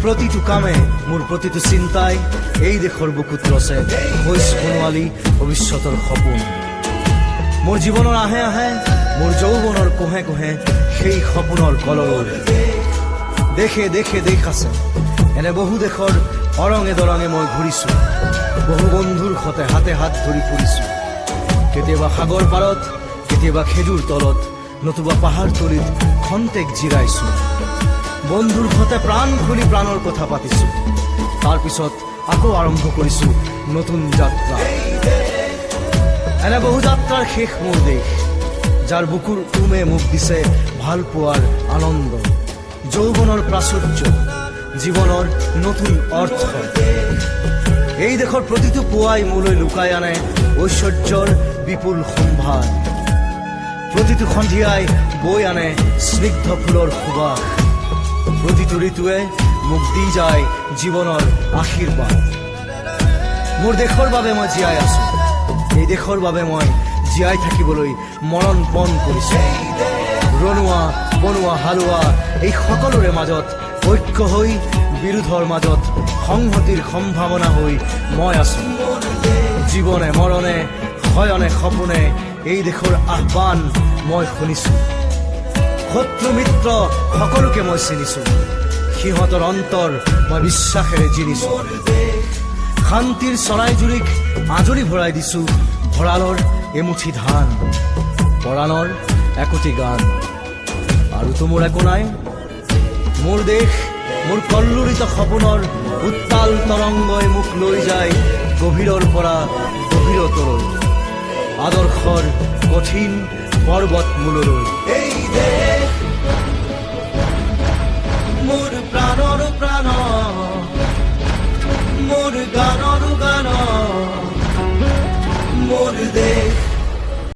প্ৰতিটো কামে, মোৰ প্ৰতিটো চিন্তাই এই দেশৰ বুকুত ৰচে শইচ সোণোৱালী ভৱিষ্যতৰ সপোন। মোৰ জীৱনৰ আঁহে আঁহে, মোৰ যৌৱনৰ কোঁহে কোঁহে সেই সপোনৰ কলৰৱ। দেশে দেশে দেশ আছে। এনে বহু দেশৰ অৰঙে দৰঙে মই ঘূৰিছো। বহু বন্ধুৰ সতে হাতে হাত ধৰি ফুৰিছো। কেতিয়াবা সাগৰ পাৰত, কেতিয়াবা খেজুৰ তলত, নতুবা পাহাৰ তলিত খন্তেক জিৰাইছো। বন্ধুৰ সতে প্ৰাণ খুলি প্ৰাণৰ কথা পাতিছো। তাৰপিছত আকৌ আৰম্ভ কৰিছো নতুন যাত্ৰা। এনে বহু যাত্ৰাৰ শেষ মোৰ দেশ, যাৰ বুকুৰ উমে মোক দিছে ভাল পোৱাৰ আনন্দ, যৌৱনৰ প্ৰাচুৰ্য, জীৱনৰ নতুন অৰ্থ। এই দেশৰ প্ৰতিটো পুৱাই মোলৈ লুকাই আনে ঐশ্বৰ্যৰ বিপুল সম্ভাৰ। প্ৰতিটো সন্ধিয়াই বৈ আনে স্নিগ্ধ ফুলৰ সুবাস। প্ৰতিটো ঋতুৱে মোক দি যায় জীৱনৰ আশীৰ্বাদ। মোৰ দেশৰ বাবে মই জীয়াই আছো। এই দেশৰ বাবে মই জীয়াই থাকিবলৈ মৰণ পণ কৰিছো। ৰণুৱা, বনুৱা, হালোৱা, এই সকলোৰে মাজত ঐক্য হৈ, বিৰোধৰ মাজত সংহতিৰ সম্ভাৱনা হৈ মই আছো। জীৱনে মৰণে, শয়নে সপোনে এই দেশৰ আহ্বান মই শুনিছো। শত্ৰু মিত্ৰ সকলোকে মই চিনিছো। সিহঁতৰ অন্তৰ মই বিশ্বাসেৰে জিনিছো। শান্তিৰ চৰাইজুৰিক আঁজলি ভৰাই দিছো ভঁৰালৰ এমুঠি ধান, পৰাণৰ একোটি গান। আৰুতো মোৰ একো নাই। মোৰ দেশ, মোৰ কল্লোলিত সপোনৰ উত্তাল তৰংগই মোক লৈ যায় গভীৰৰ পৰা গভীৰতলৈ, আদৰ্শৰ কঠিন পৰ্বত মূললৈ। এই দেশ মোৰ প্ৰাণৰ প্ৰাণ, মোৰ গানৰ